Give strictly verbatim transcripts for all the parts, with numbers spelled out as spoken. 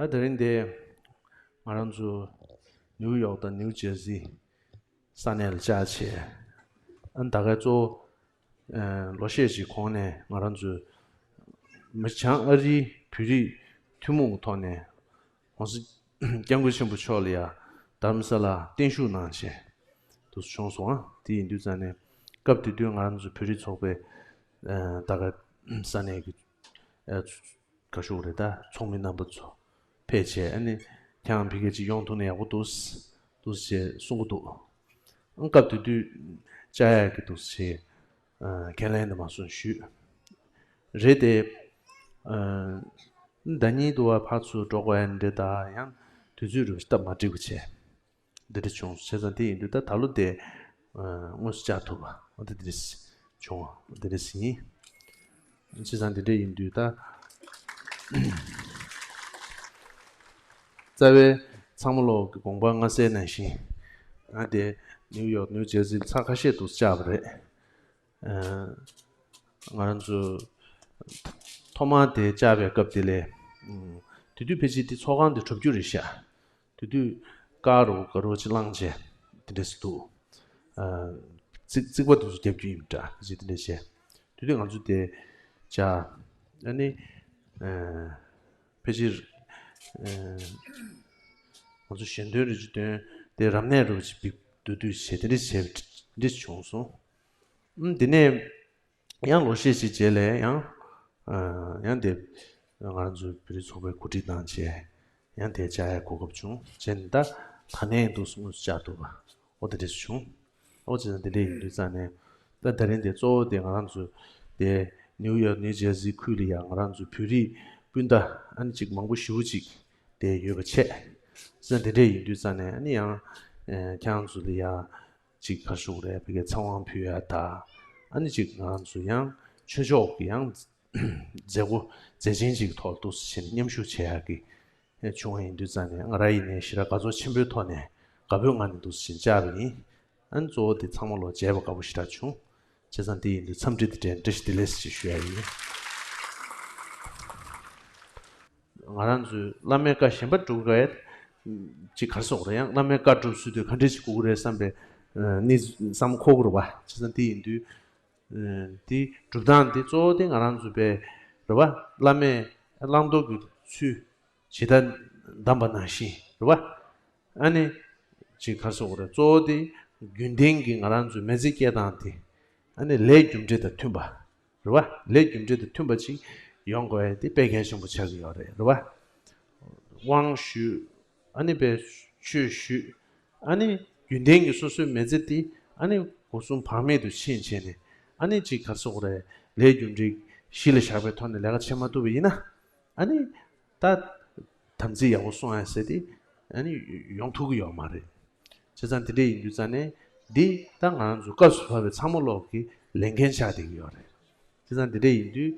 ད་དེ་རིང་འདི་ང་རང་ཚོ་ནིའུ་ཡོག་དང་ནིའུ་ཇར་སི་ས་གནས་ལ་བཅར་བྱས། ཨ་ནི་ད་གའི་གཙོ་བོ་ཨ་ལོ་ཤས་ཤིག་གོང་ནས་ང་རང་ཚོ་མི་བྱང་ཨ་རིའི་བོད་རིགས་ཐུན་མོང་གི་ཐོག་ནས་༸གོང་ས་༸སྐྱབས་མགོན་ཆེན་པོ་མཆོག་ལ་ཡ་དྷ་རམ་ས་ལ་བརྟན་བཞུགས་གནང་བྱས་དུ་བྱུང་སོང་ཨ། དེ་ཡིན་དུས་ཙང་ནས་སྐབས་དེ་དུས་ང་རང་ཚོ་བོད་རིགས་ཚོགས་པའི་ཨ་ད་གའི་ས་གནས་ཀྱི་ཨ་ག་ཤོག་རེད། ད་ཚོགས་མི་རྣམ་པ་ཚོ་ཕེབས་བྱས་ཨ་ནི་ཁྱེད་རང་ཕ་གི་ཅིག་ཡོང་ཐུབ་ན་ཡག་པོ་འདུག་འདུག་ཅེས་གསུང་གི་འདུག་ཨ་སྐབས་དེ་དུས་བཅར་ཡག་གི་འདུག་ཅེས་ཨ་ཁས་ལེན་དུ་མ་སོང་ཞུས། རེད་དེ། ཨ་ཟླ་ཉིན་དུ་བ་ཕར་ཚུར་འགྲོ་དགོས་ཡ་འདྲ་ད་ཡང་དུས་ཚོད་རུ་སྟབས་མ་འགྲིག་པ་བྱས། འདི་འདྲ་བྱུང་། བྱས་ཙང་དེ་ཡིན་དུས་ད་ད་ལོ་དེ་ཨ་དངོས་སུ་བཅར་ཐུབ་པ་འོ་དེ་འདི་འདྲ་བྱུང་བ་འདི་འདྲ་ཡིན། བྱས་ཙང་དེ་འདྲ་ཡིན་དུས་ད་རྩ་བའི་ཚང་མ་ལོག་གི་དགོངས་པ་མངའ་གསལ་ནང་བཞིན་ང་དེ་ནིའུ་ཡོག་ནིའུ་ཇར་སི་ལ་ཚར་ཁ་ཤས་འདུག་བཅར་བ་རེད། ཨ་ང་རང་ཚོ་ཐོག་མར་དེ་བཅར་བའི་སྐབས་དེ་ལས་ཨ་དེ་དུས་ཕལ་ཆེར་དེ་ཚོགས་ཁང་དེ་གྲུབ་རྒྱུ་རེད་ཤག་དེ་དུས་ཀ་རུ་ག་རུ་ཅིག་བླངས་བྱས་དེ་འདྲས་སུ་འདུག་ཨ་རྩིག་རྩིག་པ་དེ་ཚོ་རྒྱབ་རྒྱུ་ཡིན་འདྲ་ཅིག་དེ་འདྲས་བྱས། དེ་དུས་ང་ཚོ་དེ་བཅར་ཨ་ནི་ཨ་ཕལ་ཆེར་ཨ་ང་ཚོ་ཞལ་འདོན་རེ་ཅིག་འདོན་དེ་རབ་གནས་རུ་ཅིག་བིག་བསྡུ་བསྡུ་བྱས་དེ་འདྲས་བྱས་འདྲས་བྱུང་སོང་། ཨ་དེ་ནས་ཡང་ལོ་ཤས་ཤིག་རྗེས་ལ་ཡང་ཨ་ཡང་དེ་ང་རང་ཚོའི་བོད་རིགས་ཚོགས་པའི་གོ་སྒྲིག་གནང་བྱས་ཡང་དེ་བཅར་ཡའི་གོ་སྐབས་བྱུང་བྱས་ནས་ད་ད་ནས་འདུག་སེ་དངོས་སུ་བཅར་ཐུབ་པ་འོ་དེ་འདྲ་བྱུང་། འོ་བྱས་ཙང་དེ་འདྲ་ཡིན་དུས་ཙང་ནས་ད་ད་རིང་དེ་གཙོ་བོ་དེ་ང་རང་ཚོ་དེ་ནིའུ་ཡོག་ནིའུ་ཇར་སི་ཁུལ་ལ་ཡང་ང་རང་ཚོ་བོད་རིགས་སྤུན་ཟླ་ཨ་ནི་ཅིག་མང་པོ་ཞེ་པོ་ཅིག་དེ་ཡོད་པ་བྱས། བྱས་ཙང་དེ་འདྲ་ཡིན་དུས་ཙང་ནས་ཨ་ནི་ཡང་ཨ་ཁྱེད་རང་ཚོ་ལ་ཡང་ཅིག་ག་རེ་ཞུ་དགོས་རེད། ཕ་གིའི་ཚེ་དབང་ཕུལ་ཡ་ད་ཨ་ནི་ཅིག་ང་རང་ཚོ་ཡང་ཆོས་ཕྱོགས་ཀྱི་ཡང་མཛད་སྒོ་མཛད་ཆེན་ཅིག་ཐོག་འདུག་སེ་བྱས་ནས་མཉམ་ཞུགས་བྱེད་ཡག་གི་བྱུང་བ་ཡིན་དུས་ཙང་ནས་ང་རང་ཡིན་ནའི་ཞེ་དྲག་དགའ་ཚོར་ཆེན་པོའི་ཐོག་ནས་དགའ་པོའི་ངང་ནས་འདུག་སེ་བྱས་ནས་བཅར་བ་ཡིན། ཨ་ནི་གཙོ་བོ་དེ་ཚང་མ་ལོག་མཇལ་བ་དགའ་པོ་ཞེ་དྲག་བྱུང་། བྱས་ཙང་དེ་ཡིན་དུས་འཚམས་འདྲི་དེ་འདྲའི་བཀྲ་ཤིས་བདེ་ལེགས་ཞེས་ཞུ་ཡ་ཡིན། ང་རང་ཚོས་བླ་མའི་བཀའ་གཞན་པ་སྒྲུབ་དགོས་ཅིག་ག་རེ་ཟེར་དགོས་རེད། ཡང་བླ་མའི་བཀའ་སྒྲུབ་ཚུལ་དེ་ག་འདྲས་ཅིག་དགོས་ཀྱི་རེད་བསམ་པའི་ཨ་ནི་བསམ་འཁོར་གྱི་རེད་པ། བྱས་ཙང་དེ་ཡིན་དུས་ཨ་དེ་སྒྲུབ་སྟངས་དེ་གཙོ་བོ་དེ་ང་རང་ཚོ་པའི་རེད་པ། བླ་མས་བླང་དོར་གྱི་ཚུལ་ཇི་ལྟར་གདམས་པ་ནང་བཞིན་རེད་པ། ཨ་ནི་ཅིག་ག་རེ་ཟེར་དགོས་རེད། གཙོ་བོ་དེ་རྒྱུན་ལྡན་གྱི་ང་རང་ཚོའི་མི་ཚེ་སྐྱེལ་སྟངས་དེ་ཨ་ནི་ལས་རྒྱུ་འབྲས་དང་མཐུན་པ་རེད་པ། ལས་རྒྱུ་འབྲས་དང་མཐུན་པ་ཅིག་ཡོང་དགོས་ཡ་དེ་དཔེ་གལ་ཆེན་པོ་ཆགས་ཀྱི་ཡོད་རེད། རེད་པ། དབང་ཞུས། ཨ་ནི་པའི་ཆོས་ཞུས། ཨ་ནི་རྒྱུན་ལྡན་གྱི་སོ་སོའི་མི་ཚེ་དེ་ཨ་ནི་སྒོ་གསུམ་བག་མེད་དུ་ཕྱིན་བྱས་ནས་ཨ་ནི་ཅིག་ག་རེ་ཟེར་དགོས་རེད། ལས་རྒྱུ་འབྲས་གཞི་ལ་བཞག་པའི་ཐོག་ནས་ལས་ཀ་བྱེད་མ་ཐུབ་པ་ཡིན་ན་ཨ་ནི་ད་དམ་ཚིག་ཡག་པོ་སྲུང་ཡ་ཟེར་དེ་ཨ་ནི་ཡོང་ཐུབ་ཀྱི་ཡོད་མ་རེད། བྱས་ཙང་དེ་འདྲ་ཡིན་དུས་ཙང་ནས་འདི་ད་ང་རང་ཚོ་སྐབས་སུ་བབས་པའི་ཚང་མ་ལོག་གི་ལས་འགན་ཆགས་བསྡད་ཀྱི་ཡོད་རེད། བྱས་ཙང་འདི་འདྲ་ཡིན་དུས་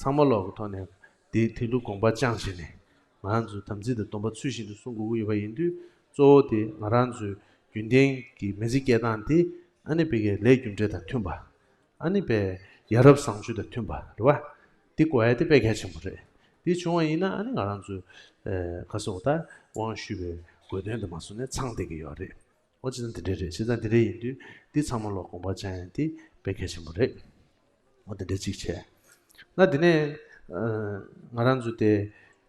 ཚང་མ་ལོག་གི་ཐོག་ནས་འདི་དེ་ལུགས་དགོངས་པ་བཅངས་བྱས་ནས་ང་རང་ཚོའི་དམ་ཚིག་དང་སྡོམ་པ་ཚུལ་བཞིན་དུ་སྲུང་དགོས་ཀྱི་ཡོད་པ་ཡིན་དུས་གཙོ་བོ་དེ་ང་རང་ཚོའི་རྒྱུན་ལྡན་གྱི་མི་ཚེ་སྐྱེལ་སྟངས་དེ་ཨ་ནི་ཕ་གིའི་ལས་རྒྱུ་འབྲས་དང་མཐུན་པ། ཨ་ནི་པའི་ཡ་རབས་བཟང་སྤྱོད་དང་མཐུན་པ་རེད་པ། འདི་དགོས་ཡ་དེ་དཔེ་གལ་ཆེན་པོ་རེད། འདི་བྱུང་བ་ཡིན་ན་ཨ་ནི་ང་རང་ཚོའི་ཨེ་ག་ཟེར་དགོས་རེད། ད་དབང་ཞུས་པའི་དགོས་དོན་དུ་མ་སོང་ནས་ཚང་བསྡད་ཀྱི་ཡོད་རེད། འོ་བྱས་ཙང་འདི་འདྲ་རེད། བྱས་ཙང་འདི་འདྲ་ཡིན་དུས་འདི་ཚང་མ་ལོག་དགོངས་པ་བཅངས་ཡ་དེ་དཔེ་གལ་ཆེན་པོ་རེད། འོ་འདི་འདྲ་གཅིག་བྱས། ན་དེ་ནས་ཨ་ང་རང་ཚོ་དེ་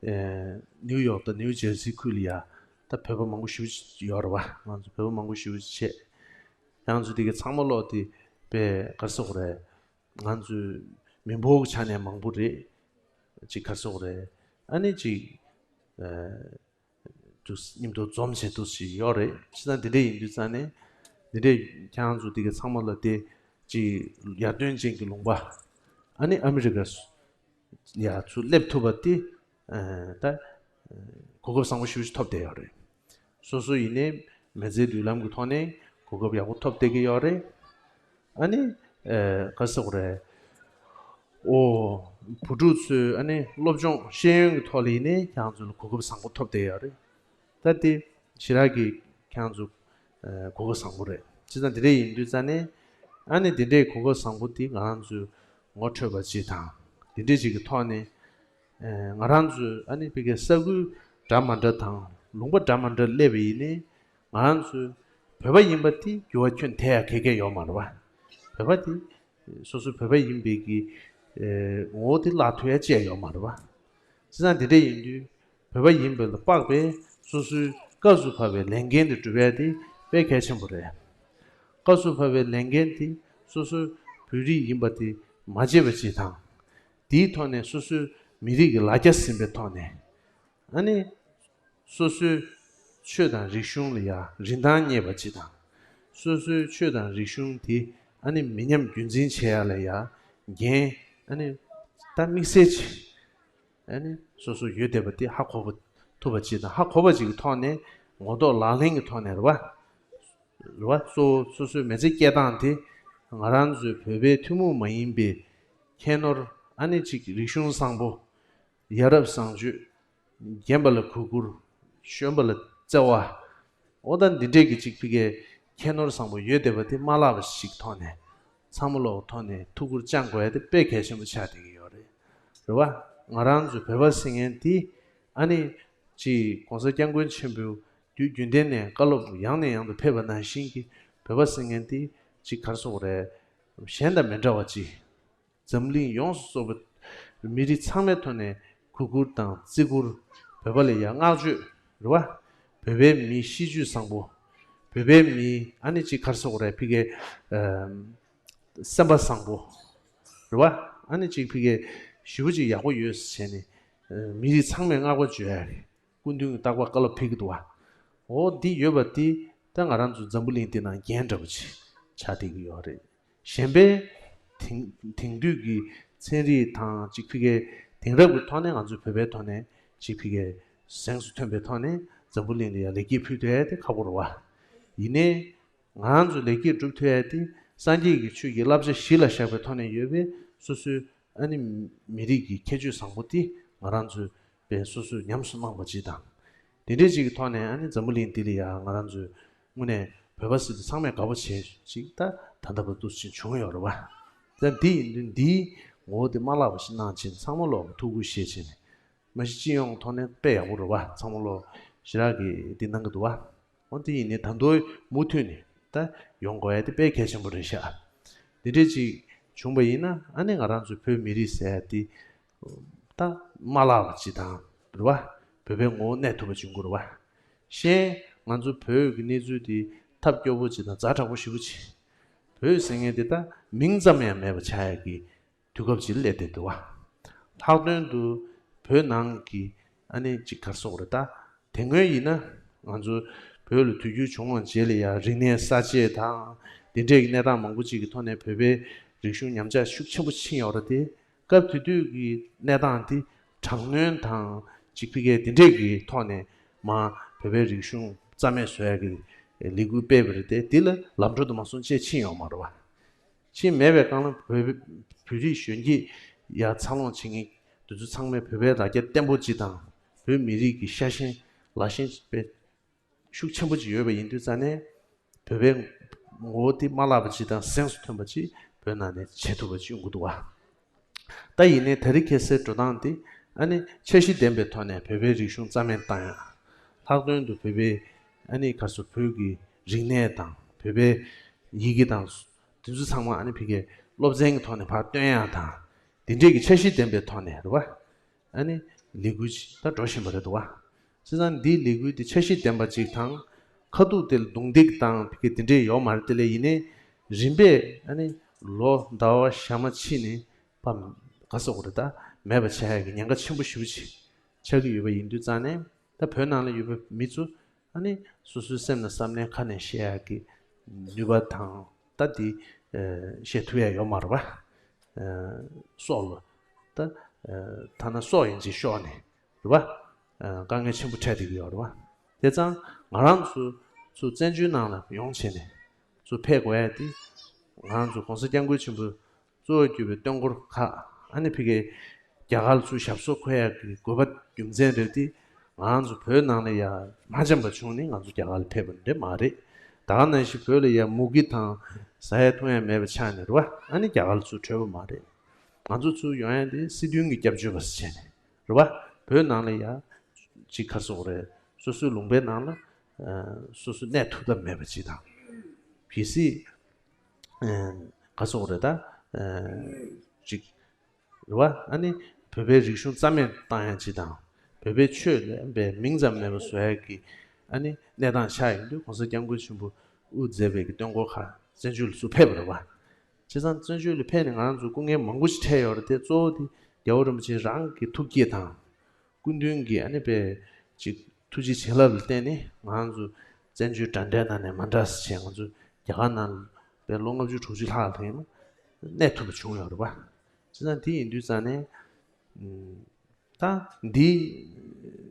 ཨེ་ནིའུ་ཡོག་དང་ནིའུ་ཇར་སི་ཁུལ་ལ་ཡ་ད་བོད་པ་མང་པོ་ཞེ་པོ་ཅིག་ཡོད་རེད་པ། ང་ཚོ་བོད་པ་མང་པོ་ཞེ་པོ་ཅིག་བྱས། ང་ཚོ་དེ་གའི་ཚང་མ་ལོག་དེ་དཔེ་ག་རེ་ཟེར་དགོས་རེད། ང་ཚོའི་མི་འབོར་གྱི་ཆ་ནས་མང་པོ་རེད། ཅིག་ག་རེ་ཟེར་དགོས་རེད། ཨ་ནི་ཅིག་ཨ་དུ་མཉམ་དུ་འཛོམས་བྱས་འདུག་སེ་ཡོད་རེད། བྱས་ཙང་འདི་འདྲ་ཡིན་དུས་ཙང་ནས་འདི་འདྲ་ཁྱེད་རང་ཚོ་འདི་གའི་ཚང་མ་ལ་དེ་ཅིག་ཡར་ཐོན་ཅན་གྱི་ལུང་པ་ཨ་ནི་ཨ་མི་རི་ཀ་ཡར་ཚུར་སླེབས་ཐུབ་པ་དེ་ཨ་ད་གོ་སྐབས་བཟང་པོ་ཞེ་པོ་ཅིག་ཐོབ་བསྡད་ཡོད་རེད། སོ་སོ་ཡིན་ནའི་མི་ཚེའི་མདུན་ལམ་གྱི་ཐོག་ནས་གོ་སྐབས་ཡག་པོ་ཐོབ་བསྡད་ཀྱི་ཡོད་རེད། ཨ་ནི་ཨེ་ག་རེ་ཟེར་དགོས་རེད། ཨོ་བུ་ཕྲུག་ཚོའི་ཨ་ནི་སློབ་སྦྱོང་ཤེས་ཡོན་གྱི་ཐོག་ལ་ཡིན་ནའི་ཁྱེད་རང་ཚོ་ལ་གོ་སྐབས་བཟང་པོ་ཐོབ་བསྡད་ཡོད་རེད། ད་དེ་ཞེ་དྲག་གི་ཁྱེད་རང་ཚོ་ཨེ་གོ་སྐབས་བཟང་པོ་རེད། བྱས་ཙང་དེ་འདྲ་ཡིན་དུས་ཙང་ནས་ཨ་ནི་དེ་འདྲའི་གོ་སྐབས་བཟང་པོ་དེ་ང་རང་ཚོས་ངོ་འཕྲོད་པ་ཅིག་དང་དེ་འདྲའི་ཅིག་གི་ཐོག་ནས་ཨེ་ང་རང་ཚོས་ཨ་ནི་ཕ་གིའི་ས་ཁུལ་ འདྲ་མ་འདྲ་དང་ལུང་པ་འདྲ་མ་འདྲ་སླེབས་པ་ཡིན་ནའི། ང་རང་ཚོའི་བོད་པ་ཡིན་པ་དེ་འགྱུར་བ་ཁྱོན་ནས་ཐེབས་ཡ་ག་གེ་ཡོད་མ་རེད་བ། བོད་པ་དེ་སོ་སོའི་བོད་པ་ཡིན་པའི་གི་ངོ་བོ་དེ་བརླག་ཐུབ་ཡ་ཅི་ཡང་ཡོད་མ་རེད་བ། བྱས་ཙང་དེ་འདྲ་ཡིན་དུས་བོད་པ་ཡིན་པ་ལ་དཔག་པའི་སོ་སོའི་སྐབས་སུ་བབས་པའི་ལས་འགན་དེ་སྒྲུབ་ཡ་དེ་དཔེ་གལ་ཆེན་པོ་རེད། སྐབས་སུ་བབས་པའི་ལས་འགན་དེ་སོ་སོའི་བོད་རིགས་ཡིན་པ་དེ་མ་བརྗེད་པ་ཅིག་དང་། དེའི་ཐོག་ནས་སོ་སོའི་མི་རིགས་ཀྱི་ལ་རྒྱ་ཟིན་པའི་ཐོག་ནས། ཨ་ནི། སོ་སོའི་ཆོས་དང་རིག་གཞུང་ལ་ཡ་རིན་ཐང་རྙེད་པ་ཅིག་དང་། སོ་སོའི་ཆོས་དང་རིག་གཞུང་དེ་ཨ་ནི་མི་ཉམས་རྒྱུན་འཛིན་བྱེད་ཡ་ལ་ཡ་འགན་ཨ་ནི་ད་དམིགས་བསལ་ཅིག་ཨ་ནི་སོ་སོ་ཡོད་བསྡད་པ་དེ་ཧ་གོ་བ་ཐུབ་པ་ཅིག་དང་། ཧ་གོ་བ་ཅིག་གི་ཐོག་ནས་ངོ་ཐོག་ལག་ལེན་གྱི་ཐོག་ནས་རེད་བ། རེད་བ། གཙོ་བོ་སོ་སོའི་མི་ཚེ་སྐྱེལ་སྟངས་དེ་ང་རང་ཚོའི་བོད་པའི་ཐུན་མོང་མ་ཡིན་པའི་ཁྱད་ནོར་ཨ་ནི་ཅིག་རིག་གཞུང་བཟང་པོ། ཡ་རབས་བཟང་སྤྱོད། རྒན་པ་ལ་གུས་བཀུར། གཞོན་པ་ལ་བརྩེ་བ། འོ་ད་འདི་འདྲས་ཀྱི་ཅིག་ཕ་གིའི་ཁྱད་ནོར་བཟང་པོ་ཡོད་བསྡད་པ་དེ་མ་བརླག་པ་ཞིག་ཐོག་ནས་ཚང་མ་ལོག་ཐོག་ནས་ཐུགས་ཁུར་བཅངས་དགོས་ཡ་དེ་དཔེ་གལ་ཆེན་པོ་ཆགས་བསྡད་ཀྱི་ཡོད་རེད། རེད་བ། ང་རང་ཚོའི་བོད་པ་ཟེར་མཁན་དེ་ཨ་ནི་ཅིག་༸གོང་ས་༸སྐྱབས་མགོན་ཆེན་པོས་དུས་རྒྱུན་ལྡན་ནས་བཀའ་སློབ་ཡང་ནས་ཡང་དུ་ཕེབས་པ་ནང་བཞིན་གྱི་བོད་པ་ཟེར་མཁན་དེ་ཅིག་ག་རེ་ཟེར་དགོས་རེད། གཞན་དང་མི་འདྲ་བ་ཅིག་འཛམ་གླིང་ཡོངས་སུ་རྫོགས་པའི་མི་རིགས་ཚང་མའི་ཐོག་ནས་གུས་བཀུར་དང་བརྩི་བཀུར། བོད་པ་ལ་ཡང་བསྔགས་བརྗོད་རེད་བ། བོད་པའི་མིའི་གཤིས་རྒྱུད་བཟང་པོ། བོད་པའི་མིའི་ཨ་ནི་ཅིག་ག་རེ་ཟེར་དགོས་རེད། ཕ་གིའི་ཨམ། སེམས་པ་བཟང་པོ་རེད་བ། ཨ་ནི་ཅིག་ཕ་གིའི་ཞེ་པོ་ཅིག་ཡག་པོ་ཡོད་ཟེར་བྱས་ནས་མི་རིགས་ཚང་མས་བསྔགས་པ་བརྗོད་ཡ་རེད། སྐུ་མདུན་གྱི་རྟག་པར་བཀའ་སློབ་ཕེབས་ཀྱི་འདུག་བ། འོ་འདི་ཡོད་པ་འདི་ད་ང་རང་ཚོ་འཛམ་བུ་གླིང་འདི་ནང་རྒྱན་འདྲ་པོ་ཅིག་ཆགས་བསྡད་ཀྱི་ཡོད་རེད། གཞན་པའི་དེང་དེང་དུས་ཀྱི་ཚན་རིག་དང་ཅིག་ཕ་གིའི་དེང་རབས་ཀྱི་ཐོག་ནས་ང་ཚོའི་བོད་པའི་ཐོག་ནས་ཅིག་ཕ་གིའི་གཟེངས་སུ་ཐོན་པའི་ཐོག་ནས་འཛམ་བུ་གླིང་ལ་ཡང་ལེགས་སྐྱེས་ཕུལ་ཐུབ་ཡ་དེ་ཁག་པོ་རེད་བ། ཡིན་ནའི། ང་རང་ཚོ་ལེགས་སྐྱེས་སྒྲུབ་ཐུབ་ཡ་དེ་སངས་རྒྱས་ཀྱི་ཆོས་ཀྱི་བསླབ་བྱ་གཞི་ལ་བཞག་པའི་ཐོག་ནས་ཡོད་པའི་སོ་སོའི་ཨ་ནི་མི་རིགས་ཀྱི་ཁྱད་ཆོས་བཟང་པོ་དེ་ང་རང་ཚོས་པའི་སོ་སོས་ཉམས་སུ་བླངས་པ་ཅིག་དང་། དེ་འདྲའི་ཅིག་གི་ཐོག་ནས་ཨ་ནི་འཛམ་བུ་གླིང་འདི་ལ་ཡང་ང་རང་ཚོས་དངོས་གནས་བོད་པ་ཟེར་དུས་ཚང་མས་དགའ་པོ་བྱས་ཅིག་ད་ད་ལྟ་བར་དུ་ཅིག་བྱུང་ཡོད་རེད་བ། ད་འདི་ཡིན་དུས་འདིའི་ངོ་བོ་དེ་མ་བརླག་པ་ཞིག་གནང་བྱས་ཚང་མ་ལོག་ཐུགས་ཁུར་བཞེས་བྱས་ནས། མ་གཞི་སྤྱི་ཡོངས་ཐོག་ནས་དཔེ་ཡག་པོ་རེད་བ། ཚང་མ་ལོག་ཞེ་དྲག་གི་འདི་གནང་གི་འདུག་བ། འོ་དེ་ཡིན་ནའི་ད་དུང་མུ་མཐུད་ནས་ད་ཡོང་དགོས་ཡ་དེ་དཔེ་གལ་ཆེན་པོ་རེད་ཤག་འདི་འདྲས་ཅིག་བྱུང་པ་ཡིན་ན་ཨ་ནི་ང་རང་ཚོའི་བོད་མི་རིགས་ཟེར་ཡ་དེ་ད་མ་བརླག་པ་ཅིག་དང་རེད་བ། བོད་པའི་ངོ་བོ་གནས་ཐུབ་པ་ཅིག་ཡོང་གི་རེད་བ། གཞན་ང་ཚོ་བོད་ཀྱི་གནས་ཚུལ་དེ་ཐབས་སྐྱོ་པོ་ཅིག་དང་ཛ་དྲག་པོ་ཞེ་པོ་ཅིག་བོད་ཟེར་མཁན་དེ་ད་མིང་ཙམ་ཡང་མེད་པ་ཆགས་ཡ་གི་དུས་སྐབས་ཅིག་སླེབས་བསྡད་འདུག་བ། ལྷག་དོན་དུ་བོད་ནང་གི་ཨ་ནི་ཅིག་ག་རེ་ཟེར་དགོས་རེད་ད། དེ་སྔོན་ཡིན་ན་ང་ཚོ་བོད་ལ་དུས་འགྱུར་བྱུང་བའི་རྗེས་ལ་ཡང་རིག་གནས་གསར་བརྗེ་དང་དེ་འདྲས་ཀྱི་གནས་སྟངས་མང་པོ་ཅིག་གི་ཐོག་ནས་བོད་པའི་རིག་གཞུང་ཉམས་ཆག་ཤུགས་ཆེན་པོ་ཕྱིན་ཡོད་རེད་དེ། སྐབས་དེ་དུས་ཀྱི་གནས་སྟངས་དེ་དྲག་གནོན་དང་ཅིག་ཕ་གིའི་དེ་འདྲས་ཀྱི་ཐོག་ནས་མ་བོད་པའི་རིག་གཞུང་རྩ་མེད་བཟོ་ཡ་གི་ལས་འགུལ་སྤེལ་བ་རེད་དེ། དེ་ལ་ལམ་འགྲོ་དུ་མ་སོང་བཅས་ཕྱིན་ཡོད་མ་རེད་བ། ཕྱིན་མེད་པའི་སྒང་ལ་བོད་བོད་རིགས་གཞོན་སྐྱེས་ཡར་འཚར་ལོངས་བྱེད་མཁན་དེ་ཚོ་ཚང་མས་བོད་པའི་ལ་རྒྱ་བརྟན་པོ་ཅིག་དང་བོད་མི་རིགས་ཀྱི་ཤ་ཞེན་ལག་ཞེན་དཔེ་ཤུགས་ཆེན་པོ་ཅིག་ཡོད་པ་ཡིན་དུས་ཙང་ནས་བོད་པའི་ངོ་བོ་དེ་མ་བརླག་པ་ཅིག་དང་གཟེངས་སུ་ཐོན་པ་ཅིག་བོད་ནང་ནས་བྱེད་ཐུབ་པ་ཅིག་ཡོང་གི་འདུག་བ། ད་ཡིན་ནའི་དེ་རིང་ཁ་སང་འགྲོ་སྟངས་དེ་ཨ་ནི་འཆར་གཞི་ལྡན་པའི་ཐོག་ནས་བོད་པའི་རིག་གཞུང་རྩ་མེད་བཏང་ཡ། ལྷག་དོན་དུ་བོད་པའི་ཨ་ནི་ག་རེ་ཟེར་བོད་ཀྱི་རིག་གནས་དང་བོད་པའི་ཡི་གེ་དང་དེ་ཚོ་ཚང་མ་ཨ་ནི་ཕ་གིའི་སློབ་ཚན་གྱི་ཐོག་ནས་ཕར་སྟོན་ཡ་དང་དེ་འདྲས་ཀྱི་འཆར་གཞི་ལྡན་པའི་ཐོག་ནས་རེད་བ། ཨ་ནི་ལས་འགུལ་ཅིག་ད་འགྲོ་བཞིན་པ་རེད་འདུག་བ། བྱས་ཙང་འདིའི་ལས་འགུལ་དེ་འཆར་གཞི་ལྡན་པ་ཅིག་དང་། ཁ་ཐུག་དེ་ལ་རྡུང་རྡེག་དང་ཕ་གི་དེ་འདྲས་ཡོད་མ་རེད། དེ་ལས་ཡིན་ནའི་རིམ་པས་ཨ་ནི་ལོ་ཟླ་བ་ཞག་མ་ཕྱིན་ནས་ཕར་ག་རེ་ཟེར་དགོས་རེད་ད། མེད་པ་བྱེད་ཡ་གི་ཉེན་ཁ་ཆེན་པོ་ཞེ་པོ་ཅིག་ཆགས་ཀྱི་ཡོད་པ་ཡིན་དུས་ཙང་ནས་ད་བོད་ནང་ལ་ཡོད་པའི་མི་ཚོ་ཨ་ནི་སོ་སོའི་སེམས་ནང་བསམ་ནས་ཁ་ནས་བཤད་ཡ་གི་ནུས་པ་དང་ད་དེ་བཤད་ཐུབ་ཡ་ཡོད་མ་རེད་བ། སྲོག་ལ་ད་ཐ་ན་སྲོག་ཡིན་གཅིག་ཤོར་ནས་རེད་བ། དཀའ་ངལ་ཆེན་པོ་འཕྲད་བསྡད་ཀྱི་ཡོད་རེད་བ། དེ་ཙང་ང་རང་ཚོ་ཚུར་བཙན་བྱོལ་ནང་ལ་ཡོང་བྱས་ནས་ཚུར་ཕེབས་དགོས་ཡ་དེ་ང་རང་ཚོ་༸གོང་ས་༸སྐྱབས་མགོན་ཆེན་པོས་གཙོ་བོར་གྱུར་པའི་སྟོན་འཁོར་ཁག་ཨ་ནི་ཕ་གིའི་རྒྱ་གར་ལ་ཚུར་ཞབས་སོར་འཁོད་ཡ་གི་དགོས་པ་རྒྱུ་མཚན་རེད་དེ། ང་རང་ཚོ་བོད་ནང་ལ་ཡ་མ་འཆམ་པ་བྱུང་ནས་ང་ཚོ་རྒྱ་གར་ལ་ཕེབས་པ་འདྲ་མ་རེད། ད་ག་ནང་བཞིན་བོད་ལ་ཡ་མུ་གེ་དང་ཟ་ཡ་འཐུང་ཡ་མེད་པ་ཆགས་ནས་རེད་བ། ཨ་ནི་རྒྱ་གར་ལ་ཚུར་འཕྲོད་པ་མ་རེད། ང་ཚོ་ཚུར་ཡོང་ཡ་དེ་སྲིད་དོན་གྱི་སྐྱབས་བཅོལ་བ་ཟེར་བྱས་ནས་རེད་བ། བོད་ནང་ལ་ཡ་ ཅིག་ག་རེ་ཟེར་དགོས་རེད། སོ་སོའི་ལུང་པའི་ནང་ལ་ཨ་སོ་སོ་གནས་ཐུབ་ཐབས་མེད་པ་ཅིག་དང་། གལ་སྲིད་ཨ་ག་རེ་ཟེར་དགོས་རེད། ད་ཨ་ཅིག་རེད་བ། ཨ་ནི་བོད་པའི་རིག་གཞུང་རྩ་མེད་བཏང་ཡ་ཅིག་དང་། བོད་པའི་ཆོས་ལ་བའི་མིང་ཙམ་མེད་པ་བཟོ་ཡ་གི་ཨ་ནི་གནས་སྟངས་ཆགས་ཡོང་དུས། གོང་ས་སྐྱབས་མགོན་ཆེན་པོ་དབུ་མཛད་པའི་གི་སྟོན་འཁོར་ཁག་བཙན་བྱོལ་ལ་ཚུར་ཕེབས་པ་རེད་བ། བྱས་ཙང་བཙན་བྱོལ་ལ་ཕེབས་ནས་ང་རང་ཚོ་སྐུ་ངལ་མང་པོ་ཞིག་འཕྲད་ཡོད་རེད་དེ། གཙོ་བོ་དེ་རྒྱལ་བ་རིན་པོ་ཆེ་རང་གི་ཐུགས་བསྐྱེད་དང་། སྐུ་མདུན་གྱིས་ཨ་ནི་པའི་ཅིག་ཐུགས་རྗེ་བྱིན་རླབས་ལ་བརྟེན་ནས་ང་རང་ཚོ་བཙན་བྱོལ་འདྲ་འདྲའི་ནང་ནས་མ་འདྲ་ས་བྱས། ང་ཚོ་རྒྱ་གར་ནང་པའི་ལོ་ལྔ་བཅུ་དྲུག་ཅུ་ལྷག་ལ་ཡིན་ན་གནས་ཐུབ་པ་བྱུང་ཡོད་རེད་བ། བྱས་ཙང་དེ་ཡིན་དུས་ཙང་ནས་ཨ་ད་འདི་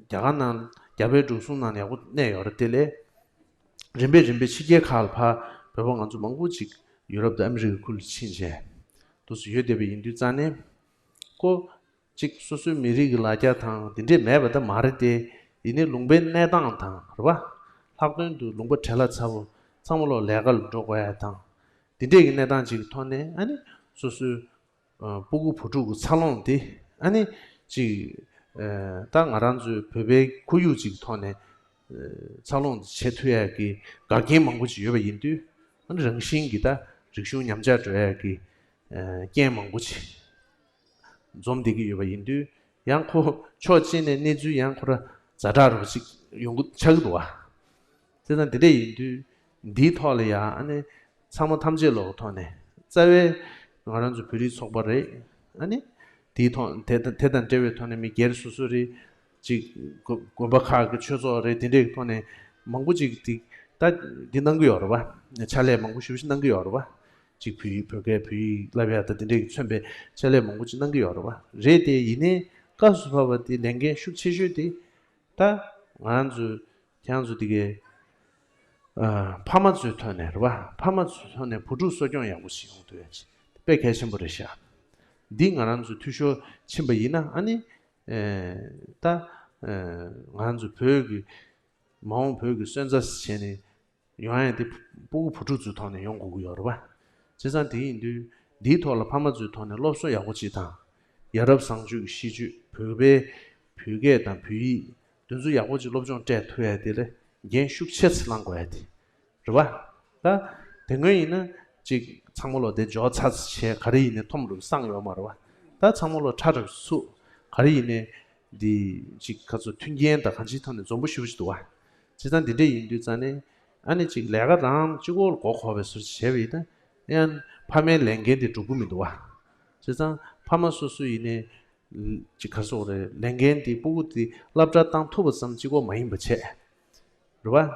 རྒྱ་གར་ནང་རྒྱ་བལ་འབྲུག་གསུམ་ནང་ཡག་པོ་གནས་ཡོད་རེད་དེ། ལས་རིམ་པས་རིམ་པས་ཕྱི་རྒྱལ་ཁག་ལ་ཕར་བོད་པ་ང་ཚོ་མང་པོ་ཅིག་ཡུ་རོབ་དང་ཨ་མི་རི་ཀའི་ཁུལ་ལ་ཕྱིན་བྱས་འདུག་སེ་ཡོད་བསྡད་པ་ཡིན་དུས་ཙང་ནས། ཁོ་གཅིག་སོ་སོའི་མི་རིགས་ཀྱི་ལ་རྒྱ་དང་དེ་འདྲས་མེད་པ་ད་མ་རེད་དེ། ཡིན་ནའི་ལུང་པའི་གནས་སྟངས་དང་རེད་བ། ལྷག་དོན་དུ་ལུང་པ་བྲེལ་བ་ཚ་པོ། ཚང་མ་ལོག་ལས་ཀ་ལ་འགྲོ་དགོས་ཡ་དང་། དེ་འདྲས་ཀྱི་གནས་སྟངས་ཅིག་གི་ཐོག་ནས་ཨ་ནི་སོ་སོའི་ཨ་སྤུ་གུ་བུ་ཕྲུག་གི་འཚར་ལོངས་དེ་ཨ་ནི་ཅིག་ཨ་ད་ང་རང་ཚོའི་བོད་པའི་ཁོར་ཡུག་ཅིག་གི་ཐོག་ནས་ཨ་འཚར་ལོངས་བྱེད་ཐུབ་ཡ་གི་འགག་རྐྱེན་མང་པོ་ཅིག་ཡོད་པ་ཡིན་དུས། ཨ་ནི་རང་བཞིན་གྱིས་ད་རིག་གཞུང་ཉམས་ཆག་འགྲོ་ཡ་གི་ཨ་རྐྱེན་མང་པོ་ཅིག་འཛོམས་བསྡད་ཀྱི་ཡོད་པ་ཡིན་དུས། ཡང་ཁོ་ཕྱོགས་གཅིག་ནས་གནས་ཚུལ་ཡང་ཁོ་ར་ཛ་དྲག་རུ་ཅིག་ཡོང་གི་ཆགས་ཀྱི་འདུག་བ། དེ་དང་དེ་འདྲ་ཡིན་དུས། འདིའི་ཐོག་ལ་ཡང་ཨ་ནི་ཚང་མ་ཐམས་ཅད་ལོག་ཐོག་ནས། རྩ་བའི་ང་རང་ཚོ་བོད་རིགས་ཚོགས་པ་རེད། ཨ་ནི་དེའི་ཐོག་དེ་དང་དེ་དང་འབྲེལ་བའི་ཐོག་ནས་མི་སྒེར་སོ་སོ་རེད། ཅིག་དགོན་དགོན་པ་ཁག་གི་ཆོས་ཚོགས་རེད། དེ་འདྲའི་ཐོག་ནས་མང་པོ་ཅིག་དེ་ད་འདི་གནང་གི་ཡོད་རེད་བ། ཕྱག་ལས་མང་པོ་ཞེ་པོ་ཞིག་གནང་གི་ཡོད་རེད་བ། ཅིག་བོད་ཡིག་བོད་སྐད་བོད་ཡིག་བསླབ་ཡ་དང་དེ་འདྲའི་མཚོན་པའི་ཕྱག་ལས་མང་པོ་ཅིག་གནང་གི་ཡོད་རེད་བ། རེད་དེ། ཡིན་ནའི་སྐབས་སུ་བབས་པ་དེ་ལས་འགན་ཤུགས་ཆེ་ཤོས་དེ་ད་ང་རང་ཚོ་ཁྱེད་རང་ཚོ་དེ་གའི་ཨ་ཕ་མ་ཚོའི་ཐོག་ནས་རེད་བ། ཕ་མ་ཚོའི་ཐོག་ནས་བུ་ཕྲུག་གསོ་སྐྱོང་ཡག་པོ་ཞིག་ཡོང་ཐུབ་ཡ་ཅིག་དཔེ་གལ་ཆེན་པོ་རེད་ཤག་འདི་ང་རང་ཚོ་འཐུས་ཤོར་ཕྱིན་པ་ཡིན་ན། ཨ་ནི་ཨེ་ད་ཨེ་ང་རང་ཚོ་བོད་ཀྱི་མ་འོངས་བོད་ཀྱི་སོན་རྩ་བྱས་ནས་ཡོང་ཡ་དེ་སྤུ་གུ་བུ་ཕྲུག་ཚོའི་ཐོག་ནས་ཡོང་དགོས་ཀྱི་ཡོད་རེད་བ། བྱས་ཙང་དེ་ཡིན་དུས་འདིའི་ཐོག་ལ་ཕ་མ་ཚོའི་ཐོག་ནས་སློབ་གསོ་ཡག་པོ་ཅིག་དང་། ཡ་རབས་བཟང་སྤྱོད་ཀྱི་གཤིས་སྤྱོད། བོད་པའི་བོད་སྐད་དང་བོད་ཡིག་དེ་ཚོ་ཡག་པོ་ཅིག་སློབ་སྦྱོང་སྤྲད་ཐུབ་ཡ་དེ་ལ་འགན་ཤུགས་ཆེ་ཙམ་བླང་དགོས་ཡ་དེ་རེད་བ། ད་དེ་སྔོན་ཡིན་ན་ཅིག་ཚང་མ་ལོག་དེ་འཇོག་ཚར་ཚར་བྱས། ག་རེ་ཡིན་ནའི་འཐོམ་རུབ་སངས་ཡོད་མ་རེད་བ། ད་ཚང་མ་ལོག་ཁྲ་རུབ་ཚུགས། ག་རེ་ཡིན་ནའི་འདི་ཅིག་ག་ཚོད་མཐུན་རྐྱེན་དང་གང་ཅིའི་ཐོག་ནས་འཛོམས་པོ་ཞེ་པོ་ཅིག་འདུག་བ། བྱས་ཙང་འདི་འདྲས་ཡིན་དུས་ཙང་ནས། ཨ་ནི་ཅིག་ལས་ཀ་རང་གཅིག་པོ་ལ་མགོ་འཁོར་བའི་བཟོ་ཅིག་བྱས་པ་ཡིན་ན། ཡང་ཕ་མའི་ལས་འགན་དེ་འགྲུབ་ཀྱི་མི་འདུག་བ། བྱས་ཙང་ཕ་མ་སོ་སོ་ཡིན་ནའི་ཅིག་ག་རེ་ཟེར་དགོས་རེད། ལས་འགན་དེ་སྤུ་གུ་དེ་སློབ་གྲྭ་བཏང་ཐུབ་པ་ཙམ་གཅིག་པོ་མ་ཡིན་པ་བྱས། རེད་བ།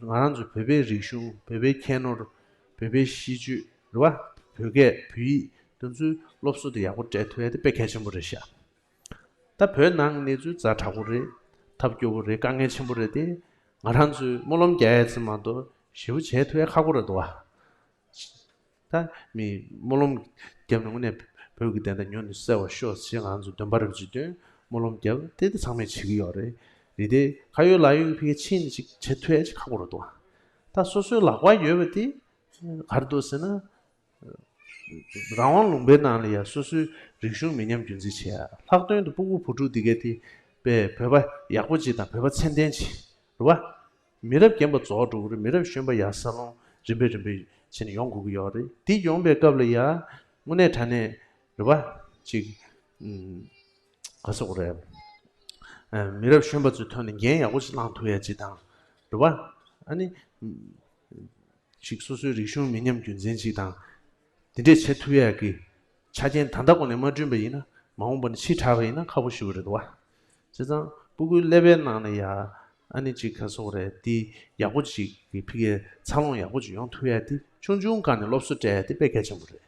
ང་རང་ཚོ་བོད་པའི་རིག་གཞུང་། བོད་པའི་ཁྱད་ནོར། བོད་པའི་གཤིས་སྤྱོད། རེད་བ། བོད་སྐད་བོད་ཡིག་དེ་ཚོའི་སློབ་གསོ་དེ་ཡག་པོ་སྤྲད་ཐུབ་ཡ་དེ་དཔེ་གལ་ཆེན་པོ་རེད་ཤག་ད་བོད་ནང་གི་གནས་ཚུལ་ཛ་དྲག་པོ་རེད། ཐབས་སྐྱོ་པོ་རེད། དཀའ་ངལ་ཆེན་པོ་རེད་དེ། ང་རང་ཚོས་སྨོན་ལམ་རྒྱག་ཡ་ཙམ་མ་གཏོགས་ཞེ་པོ་བྱེད་ཐུབ་ཡ་ཁག་པོ་རེད་འདུག་བ། ད་མི་སྨོན་ལམ་བརྒྱབ་ནས་དངོས་གནས་བོད་ཀྱི་བདེན་མཐའ་ཉུང་ནས་གསལ་བར་ཤོག་ཅེས་ང་ཚོ་འདོན་པ་རབ་ཅིག་འདོན། སྨོན་ལམ་བརྒྱབ། དེ་དེ་ཚང་མས་བྱེད་ཀྱི་ཡོད་རེད། རེད་དེ། ཁ་ཡོད་ལག་ཡོད་ཀྱི་ཕ་གིར་ཕྱིན་ནས་ཅིག་བྱེད་ཐུབ་ཡ་ཅིག་ཁག་པོ་རེད་འདུག་བ། ད་སོ་སོའི་ལག་པར་ཡོད་པ་དེ་ག་རེ་འདུག་ཟེར་ན། རང་དབང་ལུང་པའི་ནང་ལ་ཡ་སོ་སོའི་རིག་གཞུང་མི་ཉམས་རྒྱུན་འཛིན་བྱེད་ཡ། ལྷག་དོན་དུ་སྤུ་གུ་བུ་ཕྲུག་འདི་གས་དེ་དཔེ་བོད་པ་ཡག་པོ་ཅིག་དང་བོད་པ་ཚད་ལྡན་ཅིག་རེད་བ། མི་རབས་རྒན་པ་རྫོགས་འགྲོ་གི་རེད། མི་རབས་གཞོན་པ་ཡར་འཚར་ལོངས་རིམ་པས་རིམ་པས་བྱས་ནས་ཡོང་དགོས་ཀྱི་ཡོད་རེད། འདི་ཡོང་པའི་སྐབས་ལ་ཡ་དངོས་གནས་དྲང་གནས་རེད་བ། ཅིག་ཨུམ། ག་རེ་ཟེར་དགོས་རེད། ཨ། མི་རབས་གཞོན་པ་ཚོའི་ཐོག་ནས་འགན་ཡག་པོ་ཞིག་བླངས་ཐུབ་ཡ་ཅིག་དང་། རེད་བ། ཨ་ནི་ཅིག་སོ་སོའི་རིག་གཞུང་མི་ཉམས་རྒྱུན་འཛིན་ཅིག་དང་། འདི་འདྲས་བྱེད་ཐུབ་ཡ་གི་ཆ་རྐྱེན་ད་ལྟ་གོང་ནས་མ་བསྐྲུན་པ་ཡིན་ན། མ་འོངས་པ་ནས་ཕྱི་དྲགས་པ་ཡིན་ན་ཁག་པོ་ཞེ་པོ་རེད་འདུག་བ། བྱས་ཙང་སྤུ་གུའི་ཀླད་པའི་ནང་ལ་ཡ། ཨ་ནི་ཅིག་ག་རེ་ཟེར་དགོས་རེད། འདི་ཡག་པོ་ཅིག་གི་ཕ་གིའི་འཚར་ལོངས་ཡག་པོ་ཅིག་ཡོང་ཐུབ་ཡ་དེ་ཆུང་ཆུང་སྒང་ནས་སློབ་གསོ་སྤྲད་ཡ་དེ་དཔེ་གལ་ཆེན་པོ་རེད།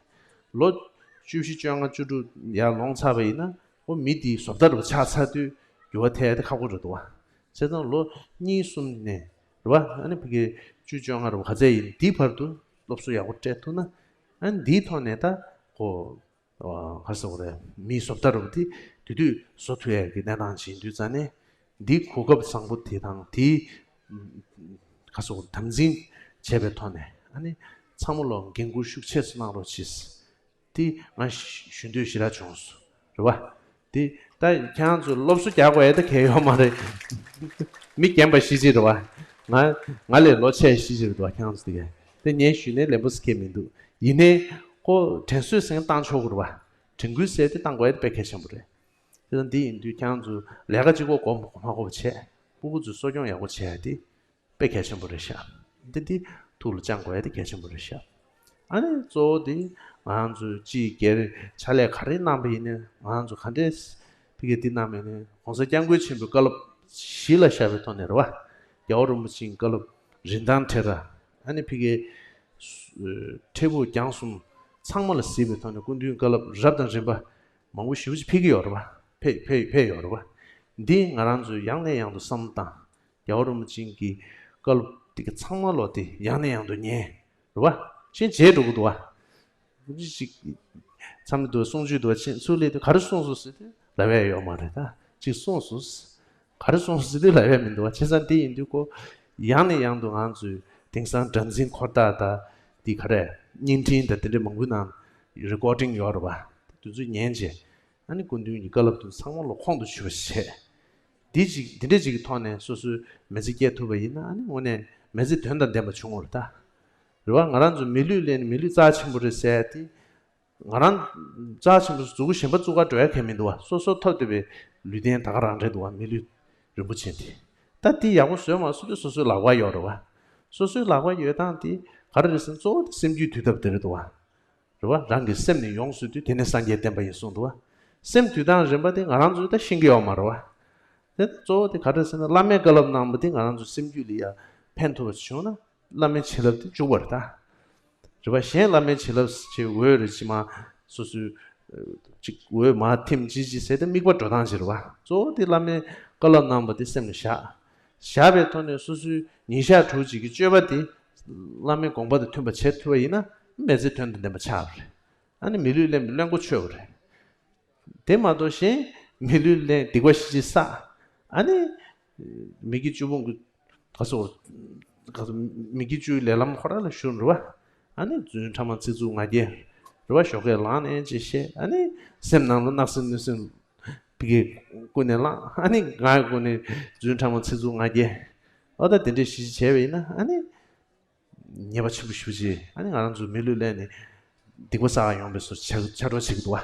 ལོ་བཅུ་བཞི་བཅོ་ལྔ་བཅུ་དྲུག་ཡར་ལོངས་ཚར་བ་ཡིན་ན། ཨོ། མི་དེ་བཟོ་ལྟ་རུ་ཆགས་ཚར་དུས་འགྱུར་བ་ཐེབས་ཡ་དེ་ཁག་པོ་རེད་འདུག་བ། བྱས་ཙང་ལོ་གཉིས་གསུམ་ནས་རེད་བ། ཨ་ནི་ཕ་གི་བཅུ་བཅོ་ལྔ་རུ་ག་ཚད་ཡིན། དེའི་བར་དུ་སློབ་གསོ་ཡག་པོ་སྤྲད་ཐུབ་ན། ཨ་ནི་དེའི་ཐོག་ནས་ད་ཁོ་ཨ། ག་རེ་ཟེར་དགོས་རེད། མིའི་བཟོ་ལྟ་རུ་དེ་དེ་དུས་བཟོ་ཐུབ་ཡ་གི་གནས་སྟངས་ཅིག་ཡིན་དུས་ཙང་ནས། འདིའི་གོ་སྐབས་བཟང་པོ་དེ་དང་དེའི་ག་རེ་ཟེར་དགོས་རེད། དམ་འཛིན་བྱས་པའི་ཐོག་ནས། ཨ་ནི་ཚང་མ་ལོག་འགན་འཁུར་ཤུགས་ཆེ་ཙམ་གནང་རོགས་གྱིས། དེ་ང་ཞུ་འདོད་ཞེ་དྲག་བྱུང་སོང་། རེད་བ། དེ་ ད་ཁྱེད་རང་ཚོས་སློབ་གསོ་རྒྱག་དགོས་ཡ་ད་གལ་ཡོད་མ་རེད། མི་རྒན་པ་ཤི་ཅིག་རེད་བ། ང་ང་ལས་ལོ་ཆེ་ཤི་ཅིག་རེད་བ། ཁྱེད་རང་ཚོ་དེ་ག་དེ་ངས་ཞུས་ནས་ལན་པོ་སྐྱེ་མི་འདུག། ཡིན་ནའི་ཁོ་དྲན་གསོས་ཟེར་མཁན་བཏང་ཆོག་གི་རེད་བ། དྲན་སྐུལ་ཟེར་དེ་བཏང་དགོས་ཡ་དེ་དཔེ་གལ་ཆེན་པོ་རེད། དེ་དང་དེ་ཡིན་དུས་ཁྱེད་རང་ཚོས་ལས་ཀ་གཅིག་པོ་མགོ་མ་འཁོར་བ་བྱས། སྤུ་གུ་ཚོའི་གསོ་སྐྱོང་ཡག་པོ་བྱས་ཡ་དེ་དཔེ་གལ་ཆེན་པོ་རེད་ཤག། འདི་འདི་ཐུགས་ལ་བཅངས་དགོས་ཡ་དེ་གལ་ཆེན་པོ་རེད་ཤག། ཨ་ནི་གཙོ་བོ་དེ་ང་རང་ཚོས་སྤྱིའི་སྒེར་ཕྱག་ལས་ག་རེ་གནང་པ་ཡིན་ནའི་ང་རང་ཚོ་ག་འདྲས་ཕ་གིར་འདི་གནང་པ་ཡིན་ནའི་གོང་ས་སྐྱབས་མགོན་ཆེན་པོའི་བཀའ་སློབ་གཞི་ལ་བཞག་པའི་ཐོག་ནས་རེད་བ། རྒྱལ་བ་རིན་པོ་ཆེའི་བཀའ་སློབ་རིན་ཐང་བྲལ་ར། ཨ་ནི་ཕ་གིར་འཕྲལ་ཕུགས་རྒྱང་གསུམ་ཚང་མ་ལ་གཟིགས་པའི་ཐོག་ནས་སྐུ་མདུན་བཀའ་སློབ་རབ་དང་རིམ་པ་མང་པོ་ཞེ་པོ་ཅིག་ཕེབས་ཀྱི་ཡོད་རེད་བ། ཕེབས་ཕེབས་ཕེབས་ཡོད་རེད་བ། འདི་ང་རང་ཚོས་ཡང་ནས་ཡང་དུ་བསམ་བློ་བཏང་། རྒྱལ་བ་རིན་པོ་ཆེའི་བཀའ་སློབ་དེ་ག་ཚང་མ་ལོ་དེ་ཡང་ནས་ཡང་དུ་ཉན། རེད་བ། ཤེས་བྱས་འགྲོ་གི་འདུག་བ། ཅིག་མཚམས་འདུག་གསུང་ཆོས་འདུག་བ། ཕྱིན་ཚུར་སླེབས་དུས་ག་རེ་གསུངས་སོང་ཟེར་དུས་ལབ་ཡ་ཡོད་མ་རེད། ད་ཅིག་གསུངས་སོང་། ག་རེ་གསུངས་སོང་ཟེར་དུས་ལབ་ཡ་མི་འདུག་བ། བྱས་ཙང་དེ་ཡིན་དུས་ཁོ་ཡང་ནས་ཡང་དུ་ང་ཚོས་དེང་སང་སྒྲ་འཛིན་འཁོར་ཐག་ད་དེ་ག་རེ་བརྙན་འཕྲིན་ད་དེ་འདྲ་མང་པོའི་ནང་རི་ཀོར་ཌིང་ཡོད་རེད་བ། དེ་ཚོ་ཉན་བྱས། ཨ་ནི་སྐུ་མདུན་གྱི་བཀའ་སློབ་དེ་ཚང་མ་ལོ་ཁོང་དུ་ཆུད་པ་བྱས། འདི་ཅིག་འདི་འདྲ་ཅིག་གི་ཐོག་ནས་སོ་སོའི་མི་ཚེ་སྐྱེལ་ཐུབ་པ་ཡིན་ན་ཨ་ནི་དངོས་གནས་མི་ཚེ་དོན་དང་ལྡན་པ་བྱུང་བ་རེད་ད། རེད་བ། ང་རང་ཚོ་མི་ལུས་ལེན་ནས་མི་ལུས་རྩ་ཆེན་པོ་རེད་ཟེར་ཏེ། ང་རང་རྩ་ཆེན་པོ་མཛུ་གུ་གཞན་པ་བཙུགས་ག་འགྲོ་ཡ་གལ་མི་འདུག་བ། སོ་སོ་ཐོབ་བསྡད་པའི་ལུས་རྟེན་ད་ག་རང་རེད་འདུག་བ། མི་ལུས་རིན་པོ་ཆེ་འདི། ད་འདི་ཡག་པོ་བཟོས་མ་བཟོས་དེ་སོ་སོའི་ལག་པ་ཡོད་རེད་བ། སོ་སོའི་ལག་པ་ཡོད་སྟངས་འདི་ག་རེ་རེད་ཟེར་ན་གཙོ་བོ་དེ་སེམས་རྒྱུད་དུས་ཐབས་དེ་རེད་འདུག་བ། རེད་བ། རང་གི་སེམས་ནི་ཡོངས་སུ་དུལ། དེ་ནི་སངས་རྒྱས་བསྟན་པ་ཡིན་གསུངས་འདུག་བ། སེམས་དུལ་སྟངས་རིམ་པ་དེ་ང་རང་ཚོས་ད་ཤེས་ཀྱི་ཡོད་མ་རེད་བ། དེ་གཙོ་བོ་དེ་ག་རེ་ཟེར་ན་བླ་མའི་བཀའ་སློབ་གནང་བ་དེ་ང་རང་ཚོའི་སེམས་རྒྱུད་ལ་ཡ་ཕན་ཐོགས་པ་བྱུང་ན་བླ་མའི་བྱིན་རླབས་དེ་འཇུག་པ་རེད་ད། རེད་བ། གཞན་བླ་མའི་བྱིན་རླབས་ཅིག་འོད་རེ་ཅིག་མ་སོ་སོའི་ཅིག་འོད་མ་ཐིམ་ཅི་ཅི་ཟེར་ཏེ་དམིགས་པ་འགྲོ་སྟངས་ཅིག་རེད་བ། གཙོ་བོ་དེ་བླ་མའི་བཀའ་སློབ་གནང་བ་དེ་སེམས་ལ་བཞག་བཞག་པའི་ཐོག་ནས་སོ་སོའི་ཉིན་ཞག་དྲུག་ཅིག་གི་སྤྱོད་པ་དེ་བླ་མའི་དགོངས་པ་དང་མཐུན་པ་བྱེད་ཐུབ་པ་ཡིན་ན་མི་ཚེ་དོན་དང་ལྡན་པ་ཆགས་པ་རེད། ཨ་ནི་མི་ལུས་ལེན་པའི་བློན་པོ་ཆོད་པ་རེད། དེ་མ་གཏོགས་གཞན་མི་ལུས་ལེན་སྡིག་པ་ཤི་ཅི་བསགས། ཨ་ནི་མི་དགེ་བཅུ་སྤོང་གི་ག་སོ་ག་སོ་མི་དགེ་བཅུའི་ལས་ལམ་ཁོ་རང་ལ་ཞུགས་རེད་བ། ཨ་ནི་རྫུན་ཕྲ་མ་ཚིག་རྩུབ་ང་རྒྱལ་རེད་བ། ཞོགས་ཀས་ལངས་ནས་ཅི་བཤད། ཨ་ནི་སེམས་ནང་ལ་བརྣག་སེམས་གནོད་སེམས་ཕ་གིར་ཀུན་ནས་བསླངས། ཨ་ནི་ང་ཀུན་ནས་རྫུན་ཕྲ་མ་ཚིག་རྩུབ་ང་རྒྱལ། ཨོ་ད་དེ་འདྲས་ཞི་ཞི་བྱས་པ་ཡིན་ན་ཨ་ནི་ཉེས་པ་ཆེན་པོ་ཞེ་པོ་ཅིག། ཨ་ནི་ང་རང་ཚོ་མི་ལུས་ལེན་ནས་སྡིག་པ་བསགས་ཡོང་བའི་བཟོ་ཆ་ཆ་འགྲོ་བྱེད་ཀྱི་འདུག་བ།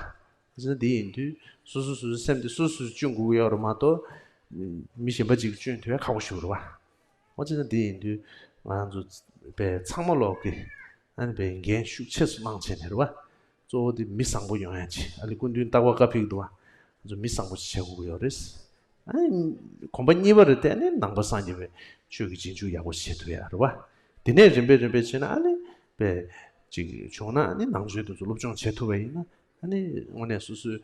བྱས་ན་དེ་ཡིན་དུས་སོ་སོ་སོ་སོའི་སེམས་དེ་སོ་སོས་སྐྱོང་དགོས་ཀྱི་ཡོད་རེད་མ་གཏོགས་མི་གཞན་པ་ཅིག་གིས་སྐྱོང་ཐུབ་ཡ་ཁག་པོ་ཞིག་རེད་བ། འོ་བྱས་ན་དེ་ཡིན་དུས་ང་རང་ཚོ་པའི་ཚང་མ་ལོག་གི་ཨ་ནི་པའི་འགན་ཤུགས་ཆེ་སུ་བླངས་བྱས་ནས་རེད་བ། གཙོ་བོ་དེ་མི་བཟང་པོ་ཡོང་ཡ་ཆེད། ཨ་ལི་སྐུ་མདུན་རྟག་པར་བཀའ་ཕེབས་ཀྱི་འདུག་བ། ང་ཚོ་མི་བཟང་པོ་ཞིག་བྱེད་དགོས་ཀྱི་ཡོད་རེད། ཨ་ནི་གོམ་པ་གཉིས་པ་རེད་དེ། ཨ་ནི་ནང་པ་སངས་རྒྱས་པའི་ཆོས་ཀྱི་རྗེས་འཇུག་ཡག་པོ་བྱེད་ཐུབ་ཡ་རེད་བ། དེ་ནས་རིམ་པས་རིམ་པས་བྱས་ན་ཨ་ནི་པའི་ཅིག་བྱུང་ན་ཨ་ནི་ནང་ཆོས་དེ་ཚོ་སློབ་སྦྱོང་བྱེད་ཐུབ་པ་ཡིན་ན་ཨ་ནི་དངོས་གནས་སོ་སོའི་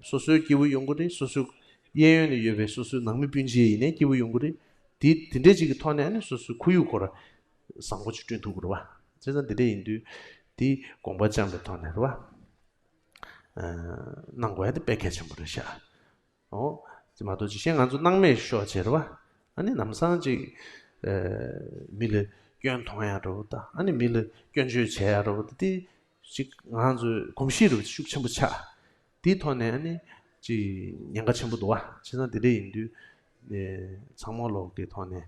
སོ་སོའི་སྐྱིད་པོ་ཡོང་གི་རེད། སོ་སོའི་གཡས་གཡོན་ལ་ཡོད་པའི་སོ་སོའི་ནང་མི་སྤུན་མཆེད་ཡིན་ནའི་སྐྱིད་པོ་ཡོང་གི་རེད། དེ་དེ་འདྲས་ཅིག་གི་ཐོག་ནས་ཨ་ནི་སོ་སོའི་ཁོར་ཡུག་ཁོ་ར་བཟང་པོ་ཅིག་བསྐྲུན་ཐུབ་ཀྱི་རེད་བ། བྱས་ཙང་དེ་འདྲས་ཡིན་དུས་དེ་དགོངས་པ་བཅངས་པའི་ཐོག་ནས་རེད་བ། གནང་དགོས་ཡ་དེ་དཔེ་གལ་ཆེན་པོ་རེད་ཤག། འོ། དེ་མ་གཏོགས་ཅིག་གཞན་ང་ཚོ་སྣང་མེད་ཤོར་བྱས་རེད་བ། ཨ་ནི་ལམ་སང་ཅིག་ཨ་མི་ལ་སྐྱོན་མཐོང་ཡ་འདྲ་བོ་དང་། ཨ་ནི་མི་ལ་སྐྱོན་བརྗོད་བྱས་ཡ་འདྲ་བོ་དེ་དེ་ཅིག་ང་ཚོའི་གོམས་གཤིས་རུ་ཤུགས་ཆེན་པོ་ཆགས། དེའི་ཐོག་ནས་ཨ་ནི་ཅིག་ཉེན་ཁ་ཆེན་པོ་འདུག་བ། བྱས་ཙང་དེ་འདྲ་ཡིན་དུས་ཨ་ཚང་མ་ལོག་གི་ཐོག་ནས་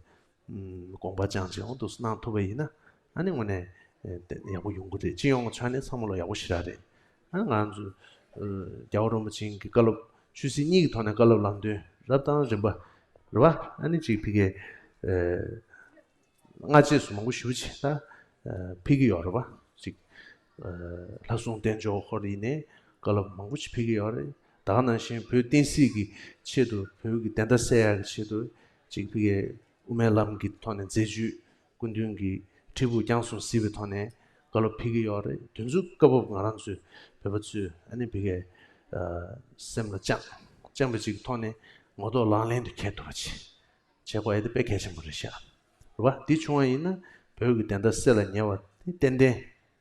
ཨུམ། དགོངས་པ་བཅངས་བྱས་འོ་འདུག་སེ་གནང་ཐུབ་པ་ཡིན་ན་ཨ་ནི་དངོས་གནས་ཨེ་ཡག་པོ་ཡོང་གི་རེད། སྤྱི་ཡོངས་ཆ་ནས་ཚང་མ་ལ་ཡག་པོ་ཞེ་དྲག་རེད། ཨ་ནི་ང་ཚོ་ཨ་རྒྱལ་བ་རིན་པོ་ཆེའི་བཀའ་སློབ་ཆོས་སྲིད་གཉིས་ཀྱི་ཐོག་ནས་བཀའ་སློབ་ལམ་སྟོན་རབ་དང་རིམ་པ་རེད་བ། ཨ་ནི་ཅིག་ཕ་གིའི་ཨེ་སྔ་རྗེས་སུ་མང་པོ་ཞེ་པོ་ཅིག་ད་ཨེ་ཕེབས་ཀྱི་ཡོད་རེད་བ། ཅིག་ཨེ་ལྷ་སྲུང་བསྟེན་ཆོག་ཧོར་ཡིན་ནའི་བཀའ་སློབ་མང་པོ་ཅིག་ཕེབས་ཀྱི་ཡོད་རེད། ད་ག་ནང་བཞིན་བོད་བསྟན་སྲིད་ཀྱི་ཆེད་དུ་བོད་ཀྱི་བདེན་མཐའ་གསལ་ཡག་གི་ཆེད་དུ་ཅིག་ཕ་གིའི་དབུ་མའི་ལམ་གྱི་ཐོག་ནས་མཛད་ཇུས་སྐུ་མདུན་གྱི་འཕྲལ་ཕུགས་རྒྱང་གསུམ་གཟིགས་པའི་ཐོག་ནས་བཀའ་སློབ་ཕེབས་ཀྱི་ཡོད་རེད། དེ་ཚོ་སྐབས་བབ་ང་རང་ཚོའི་བོད་པ་ཚོས་ཨ་ནི་ཕ་གིའི་ཨ་སེམས་ལ་བཅངས་བཅངས་པ་ཅིག་གི་ཐོག་ནས་ངོ་ཐོག་ལག་ལེན་དུ་འཁྱེར་ཐུབ་པ་ཅིག་བྱེད་དགོས་ཡ་དེ་དཔེ་གལ་ཆེན་པོ་རེད་ཤག། རེད་བ། འདི་བྱུང་བ་ཡིན་ན་བོད་ཀྱི་བདེན་མཐའ་གསལ་ལ་ཉེ་བ་དེ་ཏན་ཏན་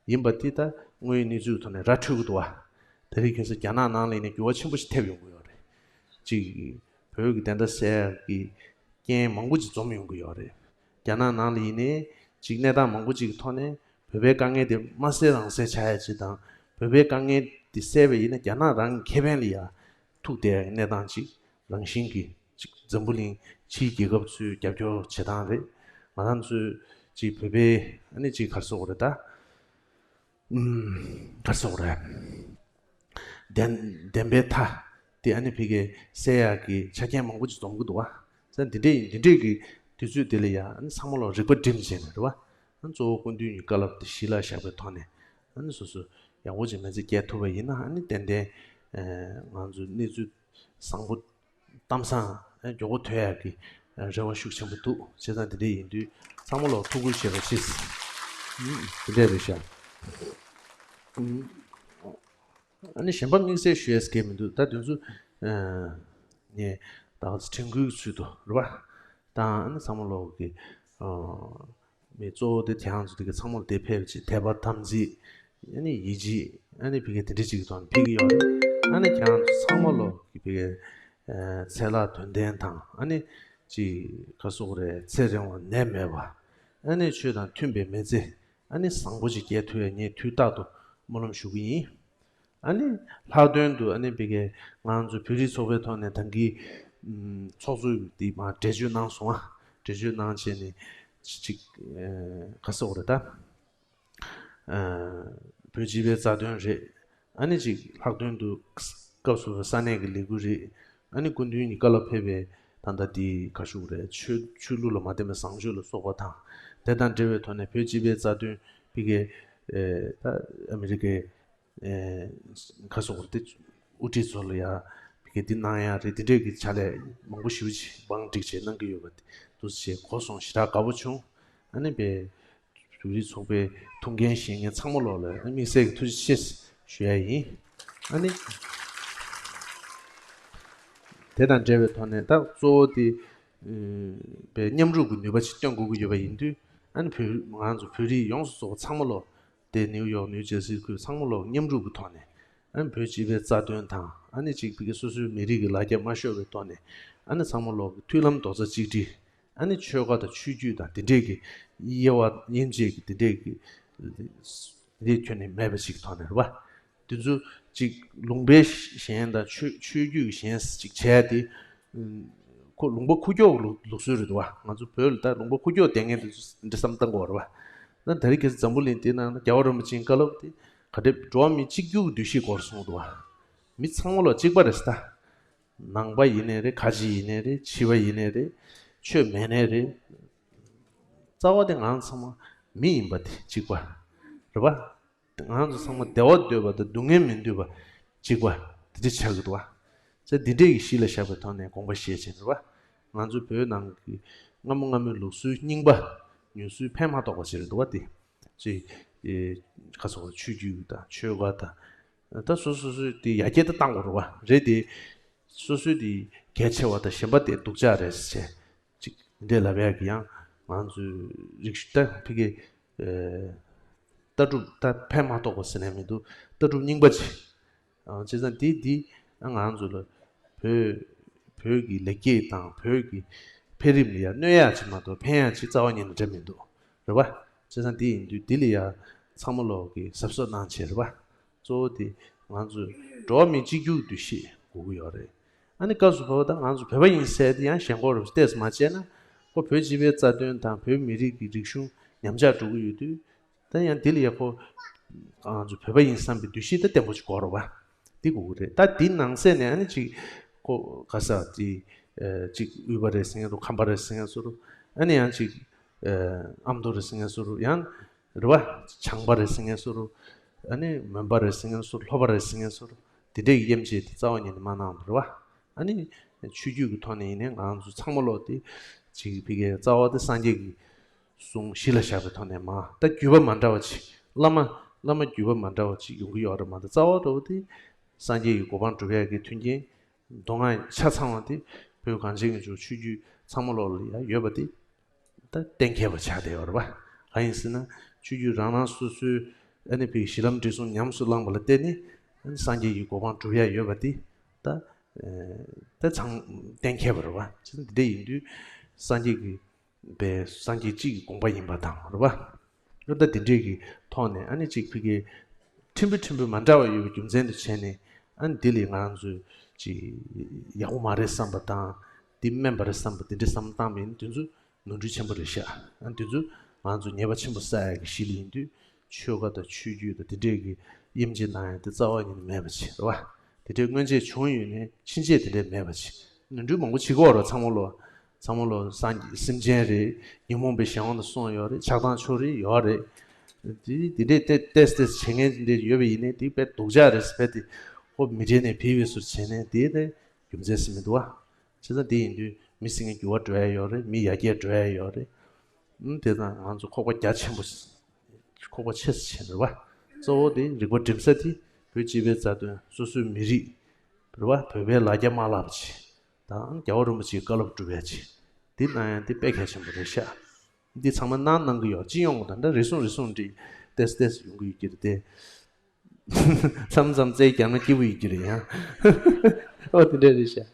ཡིན་པ་དེ་ད་དངོས་ཡོད་གནས་ཚུལ་གྱི་ཐོག་ནས་ར་འཕྲོད་ཀྱི་འདུག་བ། དེ་རིང་ཁ་སང་རྒྱ་ནག་ནང་ལ་ཡིན་ན་འགྱུར་བ་ཆེན་པོ་ཞིག་ཐེབས་ཡོང་གི་ཡོད་རེད། གཅིག་བོད་ཀྱི་བདེན་མཐའ་གསལ་ཡག་གི་རྐྱེན་མང་པོ་ཅིག་འཛོམས་ཡོང་གི་ཡོད་རེད། རྒྱ་ནག་ནང་ལ་ཡིན་ནའི་གཅིག་གནས་སྟངས་མང་པོ་ཅིག་གི་ཐོག་ནས་བོད་པའི་དཀའ་ངལ་དེ་མ་སེལ་རང་སེལ་བྱ་ཡ་ཅིག་དང་། བོད་པའི་དཀའ་ངལ་དེ་སེལ་བ་ཡིན་ན་རྒྱ་ནག་རང་གི་ཁེ་ཕན་ལ་ཡ་ ཐུག་བསྡད་ཡག་གི་གནས་སྟངས་ཅིག་རང་བཞིན་གྱིས་ཅིག་འཛམ་བུ་གླིང་ཕྱིའི་རྒྱལ་ཁབ་ཚོའི་རྒྱབ་སྐྱོར་བྱེད་སྟངས་རེད། ང་རང་ཚོའི་ཅིག་བོད་པའི་ཨ་ནི་ཅིག་ག་རེ་ཟེར་དགོས་རེད་ད། ཨུམ། ག་རེ་ཟེར་དགོས་རེད། བདེན་བདེན་པའི་མཐའ་དེ་ཨ་ནི་ཕ་གིར་གསལ་ཡག་གི་ཆ་རྐྱེན་མང་པོ་ཅིག་འཛོམས་ཀྱི་འདུག་བ། ས་འདི་འདྲས་ཡིན། འདི་འདྲས་ཀྱི་དུས་ཚོད་འདི་ལ་ཡང་ཨ་ནི་ཚང་མ་ལོག་རིག་པ་སྒྲིམ་བྱས་ནས་རེད་བ། ཨ་ནི་གཙོ་བོ་སྐུ་མདུན་གྱི་བཀའ་སློབ་དེ་གཞི་ལ་བཞག་པའི་ཐོག་ནས་ཨ་ནི་སོ་སོ་ཡག་པོ་ཅིག་མི་ཚེ་སྐྱེལ་ཐུབ་པ་ཡིན་ན། ཨ་ནི་ཏན་ཏན་ཨེ་ང་ཚོ་གནས་ཚུལ་བཟང་པོ་གཏམ་བཟང་ཨེ་མགྱོགས་པོ་ཐོན་ཡག་གི་ཨེ་རེ་བ་ཤུགས་ཆེན་པོ་འདུག་བྱས་ཙང་འདི་འདྲས་ཡིན་དུས་ཚང་མ་ལོག་ཐུགས་ཁུར་བཞེས་པ་ཤེས། ཨུམ། འདི་འདྲས་རེད་ཤག་ཨུམ། ཨ་ནི་གཞན་པ་དམིགས་བསལ་ཞུ་ཡས་གང་ཡང་མི་འདུག་ད་དེ་ཚོ་ཨ་ངས་ད་ག་ཚོད་དྲན་སྐུལ་གྱི་ཚུལ་དུ་རེད་བ། ད་ཨ་ནི་ཚང་མ་ལོག་གི་ཨ་མི་གཙོ་བོ་དེ་ཁྱེད་རང་ཚོ་དེ་ག་ཚང་མ་ལོག་དེ་ཕེབས་ཀྱི་དད་པ་དམ་ཚིག་ཨ་ནི་ཡིད་ཆེས་ཨ་ནི་ཕ་གི་དེ་འདྲ་ཅིག་གི་ཐོག་ནས་ཕེབས་ཀྱི་ཡོད་རེད། ཨ་ནི་ཁྱེད་རང་ཚོ་ཚང་མ་ལོག་གི་ཕ་གི་ཨ་ཚེ་ལྷག་དོན་ལྡན་དང་ཨ་ནི་ཅིག་ག་རེ་ཟེར་དགོས་རེད། ཚེ་རིང་བ་ནད་མེད་པ་ཨ་ནི་ཆོས་དང་མཐུན་པའི་མི་ཚེ་ཨ་ནི་བཟང་པོ་ཅིག་སྐྱེལ་ཐུབ་ཡ་ངས་དུས་རྟག་ཏུ་སྨོན་ལམ་ཞུ་གི་ཡིན། ཨ་ནི་ལྷག་དོན་དུ་ཨ་ནི་ཕ་གིར་ང་ཚོ་བོད་རིགས་ཚོགས་པའི་ཐོག་ནས་ད་གིན་ཨམ་ཚོགས་གཙོས་འདི་མར་འགྲེལ་བརྗོད་གནང་སོང་ང་། འགྲེལ་བརྗོད་གནང་བྱས་ནས་ཅིག་ཨ་ག་རེ་ཟེར་དགོས་རེད་ད། ཨ་བོད་སྤྱི་པའི་རྩ་དོན་རེད། ཨ་ནི་ཅིག་ལྷག་དོན་དུ་སྐབས་སུ་བབས་ས་གནས་ཀྱི་ལས་འགུལ་རེད། ཨ་ནི་སྐུ་མདུན་གྱི་བཀའ་སློབ་ཕེབས་པའི་ད་ལྟ་འདི་ག་རེ་ཞུ་དགོས་རེད། ཆོས་ཆོས་ལུགས་ལ་མ་བརྟེན་པའི་བཟང་སྤྱོད་ལ་སོགས་པ་དང་དེ་དང་འབྲེལ་བའི་ཐོག་ནས་བོད་སྤྱི་པའི་རྩ་དོན་ཕ་གིར་ཨེ་ད་ཨ་མི་རི་ཀའི་ཨེ་ག་རེ་ཟེར་དགོས་རེད། དེ་དབུ་ཁྲིད་ཚོ་ལ་ཡ་ཕ་གིར་འདི་གནང་ཡ་རེད། འདི་འདྲས་ཀྱི་ཕྱག་ལས་མང་པོ་ཞེ་པོ་ཅིག་བང་སྒྲིག་བྱས་གནང་གི་ཡོད་པ་དེ་འདུག་སེ་གོ་སོང་། ཞེ་དྲག་དགའ་པོ་བྱུང་། ཨ་ནི་བོད་བོད་རིགས་ཚོགས་པའི་ཐུགས་འགན་བཞེས་མཁན་ཚང་མ་ལོག་ལ་ཨ་དམིགས་བསལ་གྱི་ཐུགས་རྗེ་ཆེ་ཞུ་ཡ་ཡིན། ཨ་ནི་དེ་དང་འབྲེལ་བའི་ཐོག་ནས་ད་གཙོ་བོ་དེ་ཨ་བོད་མཉམ་རུབ་ཀྱི་ནུས་པ་ཅིག་སྟོན་དགོས་ཀྱི་ཡོད་པ་ཡིན་དུས། ཨ་ནི་བོད་ང་ཚོ་བོད་རིགས་ཡོངས་སུ་རྫོགས་པ་ཚང་མ་ལོག་དེ་ནིའུ་ཡོག་ནིའུ་ཇར་སི་ཁུལ་ཚང་མ་ལོག་མཉམ་རུབ་ཀྱི་ཐོག་ནས་ཨ་ནི་བོད་སྤྱི་པའི་རྩ་དོན་དང་། ཨ་ནི་གཅིག་ཕ་གི་སོ་སོའི་མི་རིགས་ཀྱི་ལ་རྒྱ་མ་ཤོར་བའི་ཐོག་ནས་ཨ་ནི་ཚང་མ་ལོག་གི་མཐུན་ལམ་རྡོག་རྩ་གཅིག་སྒྲིལ། ཨ་ནི་ཆོལ་ཁ་དང་ཆོས་བརྒྱུད་དང་དེ་འདྲས་ཀྱི་དབྱེ་བ་དབྱེ་འབྱེད་ཀྱི་དེ་འདྲས་ཀྱི་དེ་འདྲས་ཁྱོན་ནས་མེད་པ་ཞིག་ཐོག་ནས་རེད་བ། དེ་ཚོ་གཅིག་ལུང་པའི་ཞེན་དང་ཆོས་ཆོས་བརྒྱུད་ཀྱི་ཞེན་ཅིག་བྱས་ཏེ། ཁོ་ལུང་པ་ཁུག་ཀྱོག་ལུགས་ལུགས་སྲོལ་རེད་འདུག་བ། ང་ཚོ་བོད་ལ་ད་ལུང་པ་ཁུག་ཀྱོག་བསྡད་མཁན་དེ་ཚོ་འདི་བསམ་བཏང་དགོས་རེད་བ། ད་དེ་རིང་ཁ་སང་འཛམ་བུ་གླིང་འདི་ནང་ན་རྒྱལ་བ་རིན་པོ་ཆེའི་བཀའ་སློབ་དེ་ག་འདྲས། འགྲོ་བ་མི་གཅིག་གྱུར་གྱི་འདུ་ཤེས་སྐོར་གསུངས་འདུག་བ། མི་ཚང་མ་ལ་གཅིག་པ་རེད་ཟེར་ད། ནང་པ་ཡིན་ནའི་རེད། ཁ་ཆེ་ཡིན་ནའི་རེད། ཆེ་བ་ཡིན་ནའི་རེད། ཆོས་མེད་ནའི་རེད། རྩ་བ་དེ་ང་ཚང་མ་མི་ཡིན་པ་དེ་གཅིག་པ་རེད་བ། ང་ཚོ་ཚང་མ་བདེ་བ་འདོད་པ་དང་སྡུག་བསྔལ་མི་འདོད་པ་གཅིག་པ་དེ་འདྲ་ཆགས་ཀྱི་འདུག་བ། ཚེ་འདི་འདྲས་ཀྱི་གཞི་ལ་བཞག་པའི་ཐོག་ནས་དགོངས་པ་བཞེས་བྱས་རེད་བ། ང་ཚོ་བོད་ནང་གི་སྔ་མོ་སྔ་མོའི་ལུགས་སྲོལ་རྙིང་པ་ཉམས་སུ་ཕན་མ་ཐོགས་པ་ཞིག་རེད་འདུག་བ། དེ་ཅིག་ཨེ་ཁ་སོགས་ཆོས་བརྒྱུད་དང་ཆོལ་ཁ་དང་ད་སོ་སོ་སོའི་དེ་ཡར་རྒྱས་ད་བཏང་དགོས་རེད་བ། རེད་དེ་སོ་སོའི་དེ་གལ་ཆེ་བ་དང་གཞན་པ་དེ་སྡུག་ཅག་རེད་ཟེར་བྱས། ཅིག་འདི་འདྲས་ལབ་ཡག་གི་ཡང་ང་ཚོའི་རིག་གཞུང་ད་ཕ་གི་ཨེ་ལྟ་གྲུབ་ད་ཕན་མ་ཐོགས་པ་ཟེར་ནས་མི་འདུག་ལྟ་གྲུབ་རྙིང་པ་ཅིག་ཨ་བྱས་ཙང་དེ་འདི་ཨ་ང་ཚོ་ལ་བོད་བོད་ཀྱི་ལེགས་སྐྱེས་དང་བོད་ཀྱི་འཕེལ་རིམ་ལ་ཡང་གནོད་ཡག་ཅིག་མ་གཏོགས་ཕན་ཡག་ཅིག་རྩ་བ་ཉིད་ནས་འདྲ་མི་འདུག་རེད་བ། བྱས་ཙང་དེ་ཡིན་དུས་འདི་ལ་ཡང་ཚང་མ་ལོག་གི་གཟབ་གཟབ་གནང་བྱས་རེད་བ། གཙོ་བོ་དེ་ང་ཚོས་འགྲོ་བ་མི་གཅིག་གྱུར་འདུ་ཤེས་དགོས་ཀྱི་ཡོད་རེད། ཨ་ནི་སྐབས་སུ་བབ་པ་ད་ང་ཚོ་བོད་པ་ཡིན་ཟེར་དེ་ཡང་ཞེན་ཁོག་རེད། ཏོག་ཙམ་མ་བྱས་ན་ཁོ་བོད་སྤྱི་པའི་རྩ་དོན་དང་བོད་མི་རིགས་ཀྱི་རིག་གཞུང་ཉམས་ཆག་འགྲོ་གི་ཡོད་དུས། ད་ཡང་འདི་ལ་ཡག་པོ་ང་ཚོ་བོད་པ་ཡིན་བསམ་པའི་འདུ་ཤེས་ད་བརྟན་པོ་ཅིག་དགོས་རེད་བ། འདི་དགོས་ཀྱི་རེད། ད་འདི་ནང་གསེས་ནས་ཨ་ནི་ཅིག་ཁོ་ག་ས་དེ་ཨ་ཅིག་དབུས་པ་རེད་ཟེར་མཁན་རུ། ཁམས་པ་རེད་ཟེར་མཁན་སུ་རུ། ཨ་ནི་ཡང་ཅིག་ཨ་ཨ་མདོ་རེད་ཟེར་མཁན་སུ་རུ། ཡང་རེད་བ། བྱང་པ་རེད་ཟེར་མཁན་སུ་རུ། ཨ་ནི་མོན་པ་རེད་ཟེར་མཁན་སུ་རུ། ལྷོ་པ་རེད་ཟེར་མཁན་སུ་རུ། དེ་འདྲས་ཀྱི་དབྱེ་འབྱེད་དེ་རྩ་བ་ཉིད་ནས་མ་གནང་རེད་བ། ཨ་ནི་ཆོས་བརྒྱུད་ཀྱི་ཐོག་ནས་ཡིན་ནའི་ང་ཚོ་ཚང་མ་ལོག་དེ་ཅིག་ཕ་གིའི་རྩ་བ་དེ་སངས་རྒྱས་ཀྱི་གསུང་གཞི་ལ་བཞག་པའི་ཐོག་ནས་མ། ད་བརྒྱུད་པ་མ་འདྲ་བ་ཅིག་བླ་མ་བླ་མ་བརྒྱུད་པ་མ་འདྲ་བ་ཅིག་ཡོང་གི་ཡོད་རེད་མ་གཏོགས། རྩ་བ་འདྲ་བོ་དེ་སངས་རྒྱས་ཀྱི་གོ་འཕང་སྒྲུབ་ཡག་གི་མཐུན་རྐྱེན་མདོ་སྔགས་ཆ་ཚང་བ་དེ་བོད་གངས་ཅན་གྱི་ལྗོངས་ཆོས་བརྒྱུད་ཚང་མ་ལོག་ལ་ཡང་ཡོད་པ་དེ་ད་གཏན་འཁེལ་བ་ཆགས་བསྡད་ཡོད་རེད་བ། གང་ཡིན་ཟེར་ན་ཆོས་བརྒྱུད་རང་རང་སོ་སོའི་ཨ་ནི་བོད་ཀྱི་གཞི་ལམ་འབྲས་གསུམ་ཉམས་སུ་བླངས་པ་ལ་བརྟེན་ནས་ཨ་ནི་སངས་རྒྱས་ཀྱི་གོ་འཕང་སྒྲུབ་ཡག་ཡོད་པ་དེ་ད་ཨ་ད་ཚང་གཏན་འཁེལ་བ་རེད་བ། བྱས་ཙང་འདི་འདྲ་ཡིན་དུས་སངས་རྒྱས་ཀྱི་པའི་སངས་རྒྱས་གཅིག་གི་དགོངས་པ་ཡིན་པ་དང་རེད་བ། ཨ་ད་འདི་འདྲས་ཀྱི་ཐོག་ནས་ཨ་ནི་གཅིག་ཕ་གིའི་ཕྲན་བུ་ཕྲན་བུ་མ་འདྲ་བ་ཡོད་པའི་རྒྱུ་མཚན་དུ་བྱས་ནས་ཨ་ནི་འདི་ལས་ང་རང་ཚོས་ ཅིག་ཡག་པོ་མ་རེད་བསམ་པ་དང་། འདི་དམན་པ་རེད་བསམ་པ་དེ་འདྲའི་བསམ་བློ་བཏང་བ་ཡིན་ན་དེ་ཚོ་ནོར་འཁྲུལ་ཆེན་པོ་རེད་ཤག་ཨ་དེ་ཚོ་ང་ཚོ་ཉེས་པ་ཆེན་པོ་བསགས་ཡག་གི་གཞི་ལ་ཡིན་དུས། ཆོལ་ཁ་དང་ཆོས་བརྒྱུད་དང་དེ་འདྲས་ཀྱི་དབྱེ་འབྱེད་གནང་ཡག་དེ་རྩ་བ་ཉིད་ནས་མེད་པ་བྱེད་རེད་བ། དེ་འདྲས་སྔོན་ཆད་བྱུང་ཡོད་ནའི་ཕྱིན་ཆད་དེ་འདྲས་མེད་པ་བྱེད། ནོར་འཁྲུལ་མང་པོ་བྱེད་ཀྱི་ཡོད་རེད། ཚང་མ་ལོ། ཚང་མ་ལོ་སངས་རྒྱས་སེམས་ཅན་རེད། ཉོན་མོངས་པའི་གཞན་དབང་དུ་སོང་ཡོད་རེད། ཆགས་སྡང་ཕྱོགས་རིས་ཡོད་རེད། དེ་དེ་འདྲས་ཏེ་ཏེས་ཏེས་བྱེད་མཁན་དེ་འདྲས་ཡོད་པ་ཡིན་ནའི་དེ་དཔེ་སྡུག་ཅག་རེད་ཟེར། དཔེ་དེ་ཁོ་མི་དྲན་ནས་བེའུ་བཟོ་བྱས་ནས་དེ་ནི་རྒྱུ་མཚན་ཟེར་མི་འདུག་བ། བྱས་ཙང་དེ་ཡིན་དུས་མི་སེམས་འགྱུར་བ་འགྲོ་ཡ་ཡོད་རེད། མི་ཡར་རྒྱས་འགྲོ་ཡ་ཡོད་རེད། ཨུམ། དེ་དང་ང་ཚོ་ཁོག་པ་རྒྱ་ཆེན་པོ། ཁོག་པ་ཆེ་ས་ཆེན་རེད་བ། གཙོ་བོ་དེ་རིག་པ་སྒྲིམ་ས་དེ་བོད་སྤྱི་པའི་རྩ་དོན། སོ་སོའི་མི་རིགས་རེད་བ། བོད་པའི་ལ་རྒྱ་མ་བརླག་པ་བྱེད་དང་། རྒྱལ་བ་རིན་པོ་ཆེའི་བཀའ་སློབ་སྒྲུབ་ཡ་བྱེད། འདི་གནང་ཡ་འདི་དཔེ་གལ་ཆེན་པོ་རེད་ཤག་འདི་ཚང་མ་གནང་གནང་གི་ཡོད། སྤྱི་ཡོངས་ད་ལྟ་རེ་ཟུང་རེ་ཟུང་འདི་ཏེས་ཏེས་ཡོང་གི་ཡོད་ཀྱི་རེད་དེ། མཚམས་མཚམས་རྩེད་རྒྱག་ན་སྐྱིད་པོ་ཡོད་ཀྱི་རེད་ཡང་། ཨོ་དེ་འདྲ་རེད་ཤག་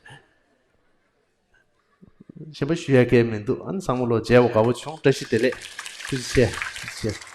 གཞན་པ་ཞུ་ཡ་གལ་མི་འདུག་ཨ་ནི་ཚང་མ་ལོ་མཇལ་བ་དགའ་པོ་བྱུང་། བཀྲ་ཤིས་བདེ་ལེགས། ཐུགས་རྗེ་ཆེ། ཐུགས་རྗེ་ཆེ།